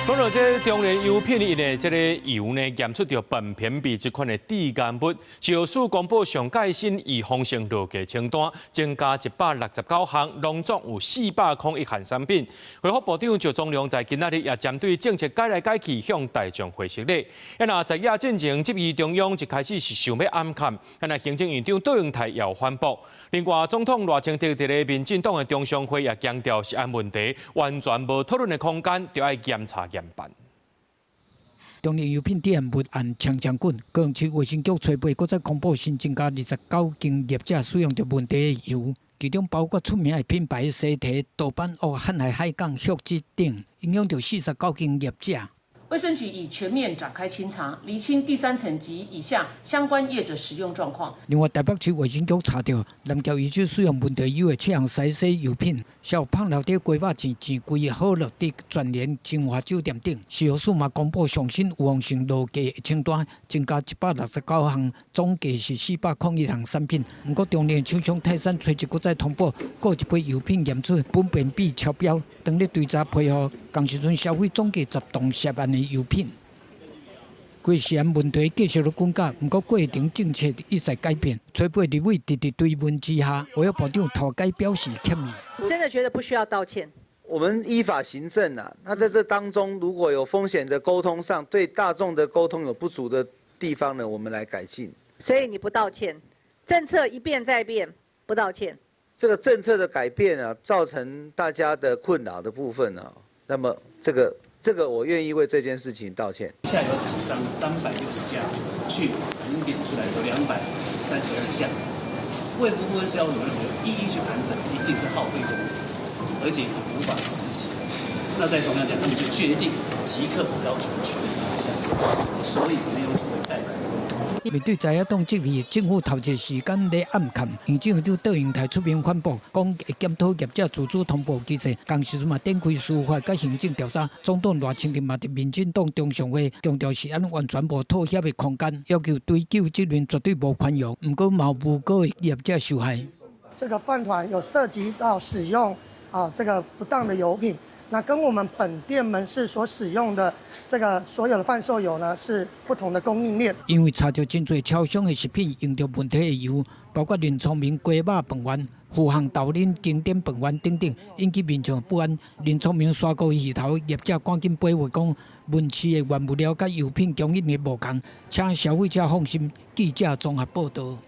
講到這中聯油品𪜶的這個油呢，驗出著苯偏鈽這款的致癌物，食藥署公布上蓋新預防性落架清單，增加169項，攏總有401項產品。衛福部長石崇良在今仔日也針對政策改來改去，向大眾回釋禮。啊若在野進前質疑中央一開始是想欲暗崁，啊若行政院長卓榮泰也有反駁。另外，總統賴清德佇咧民進黨的中常會也強調，食安問題完全無討論的空間，著愛嚴查嚴辦。中聯油品致癌物案衝衝滾，高雄市衛生局初八閣再公布新增加29間業者使用著問題的油，其中包括出名的品牌西提、豆瓣屋、瀚海海港、旭志等，影響著49間業者。衛生局已全面展開清查，釐清第三層及以下相關業者使用狀況。另外，台北市衛生局查著南僑漁區使用問題油的七項篩洗油品，小胖老佇雞肉錢錢櫃好樂迪全聯晶華酒店等，食藥署嘛公布上新預防性落架的清單，增加169項，總計是401項產品。毋過，中聯廠商泰山初一閣再通報，閣一批油品驗出苯偏鈽超標，當日追查批予，仝時陣銷毀總計10棟涉案的油品。規食安問題繼續咧滾絞，毋過過程政策一再改變。初八立委直直追問之下，衛福部長塗改表示歉意。真的覺得不需要道歉。我們依法行政啊，那在這當中如果有風險的溝通上，對大眾的溝通有不足的地方呢，我們來改進。所以你不道歉，政策一變再變，不道歉。這個政策的改變啊，造成大家的困擾的部分啊，那麼這個我願意為這件事情道歉。下游廠商360家去盤點出來有232項，衛福部跟消委會一一去盤整，一定是耗費工夫，而且也無法執行。那在同樣講，他們就決定即刻要求全面下架，所以沒有所謂代表。面對在野黨質疑，政府投一個時間咧暗崁，行政院長卓榮泰出面反駁，講會檢討業者自主通報機制，仝時陣嘛展開司法佮行政調查。總統賴清德嘛佇民進黨中常會強調，食安完全無妥協的空間，要求追究責任絕對無寬容。毋過嘛有無辜的業者受害。這個飯糰有涉及到使用啊這個不當的油品，那跟我們本店門市所使用的這個所有的販售油呢，是不同的供應鏈。因為查著真濟超商的食品用著問題的油，包括林聰明雞肉飯圓、富航豆奶經典飯圓等等，引起民眾不安。林聰明沙鍋魚頭業者趕緊回覆講，門市的原物料佮油品供應的無仝，請消費者放心。記者綜合報導。